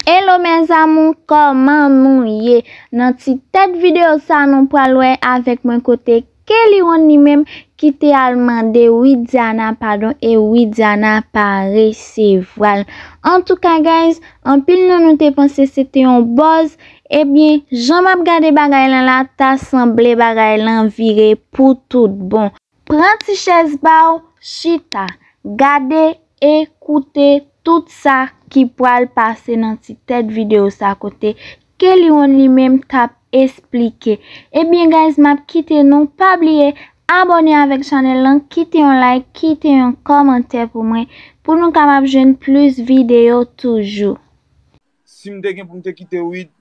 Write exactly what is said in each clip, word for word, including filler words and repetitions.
Hello mes amours, kòman nou ye? Nan ti tèt videyo sa nou pral wè avèk mwen kote Kelly One li menm ki te al mande Widiana padon e Widiana pa resevwa l. Antouka guys, anpil nan nou te panse se te yon buzz. Ebyen, jan m ap gade bagay lan la, ta sanble bagay lan vire pou tout bon. Pran ti chèz ba w, chita, gade e koute tout sa ki pral pase nan ti tèt videyo sa kote Kelly One li menm t ap esplike. Ebyen guys, m ap kite nou, pa bliye abòne avèk chanèl lan, kite yon like, kite yon kòmantè pou mwen, pou nou kapab jwenn plis videyo toujou. Si m te gen pou m te kite Wid,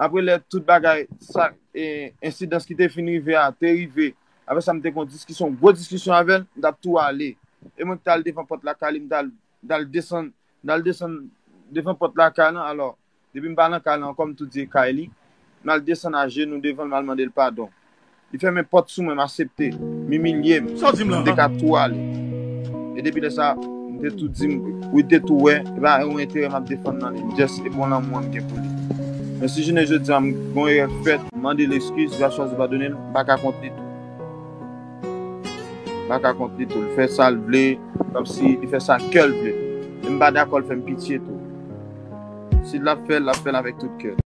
apre lè tout bagay, sa, e, ensidans ki te fin rive a, te rive, apre sa m te gen yon diskisyon, gwo diskisyon avè l, m t ap tou ale. E mwen ki t al devan pòt lakay li, m t al, m t al desann, m t al desann devan pòt lakay lan, alò, depi m pa nan kay lan ankò, m tou di e kay li, m al desann ajenou devan l, m al mande l padon. Li fèmen pòt sou mwen, m asepte. M imilye m. M te ka tou ale. E depi lè sa, m te tou di m, Wid te tou wè, e pa yon enterè m ap defann nan li. M just, e bon lanmou an m gen pou li. Men si jounen jodi a m gon erè k fèt, m mande l eskiz, li pa chwazi padone l, m pa ka kont li tou. M pa ka kont li tou. Li fè sa l vle, kòmsi li fè sa kè l vle. E m pa dakò l fè m pitye tou. Si l ap fè l, l ap fè l avèk tout kè l.